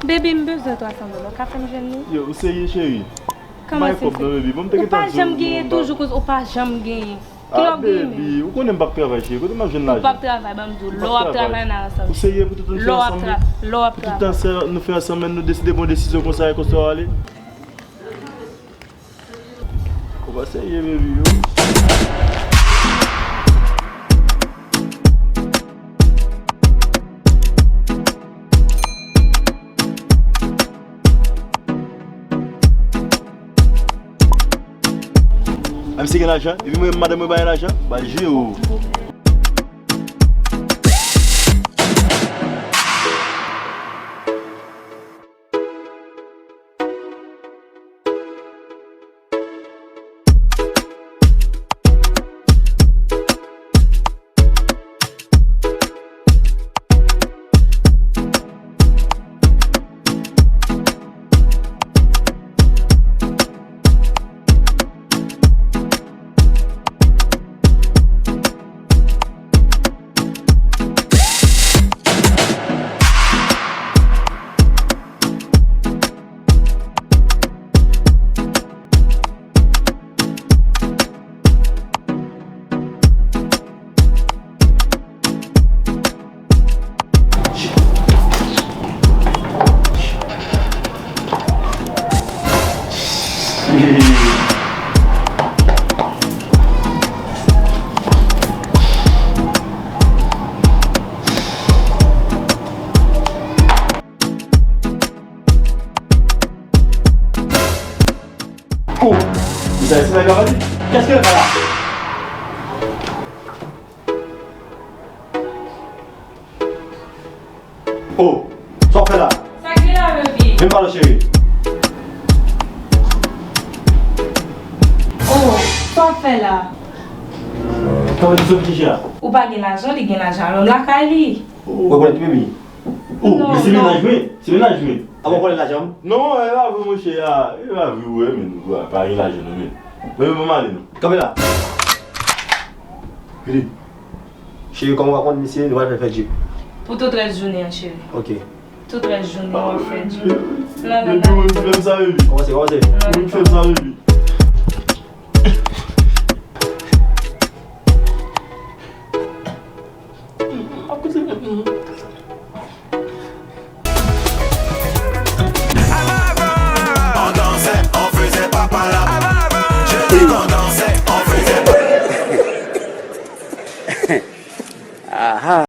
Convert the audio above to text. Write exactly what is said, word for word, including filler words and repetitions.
Baby, m bezwen twa san dola. Ou ka fè m jwenn li? Yo, ou serye, cheri? Kòman se? M pa gen kòb non, baby. Bon, m te gentan di w. Ou pa janm genyen toujou koz ou pa janm genyen. Kilè w ap genyen menm? Ah, baby, ou konnen m p ap travay, cheri. Kote m ap jwenn lajan? Ou p ap travay, ban m di w. Lè w ap travay, n a ansanm. Ou serye pou tout nou fè ansanm? Lè w ap tra-, lè w ap travay. Pou tout tan sa nou fè ansanm, men nou deside pran desizyon konsa e konsa w ale? Ou pa serye, baby, yo. Menm si gen lajan, epi mwen, madanm mwen pa gen lajan, ba jwe ou. Oh, vous savez ce que je vais dire? Qu'est-ce qu'elle fait là? Oh, sa w fè la? Sa ki la, baby? Vin pale, cheri. Oh, sa w fè la? Sa w di sou ki la? Ou pa gen lajan, li gen lajan. Alò, m lakay li. Ou rekonèt, baby? Oh, non, men se non. Mennaj mwen, se mennaj mwen. A bon, konnen lajan m? Non, e pa vre, monchè, a, e pa vre, wè, men nou pa gen lajan, non, men. Men, men, men, m ale, non. Kanpe la. Vini. Cheri, kòman w ap konn misye, nou pral fè fè djip. Pou tout rès jounen an, cheri. Ok. Tout rès jounen, w ap fè djip. Baby, ou menm ki fè m sa, baby. Kòmanse, kòmanse. Ou menm ki fè m sa, baby. Ap koute, baby. An dansè, an fezè, papa la. Je dis an dansè, an fezè. Aha.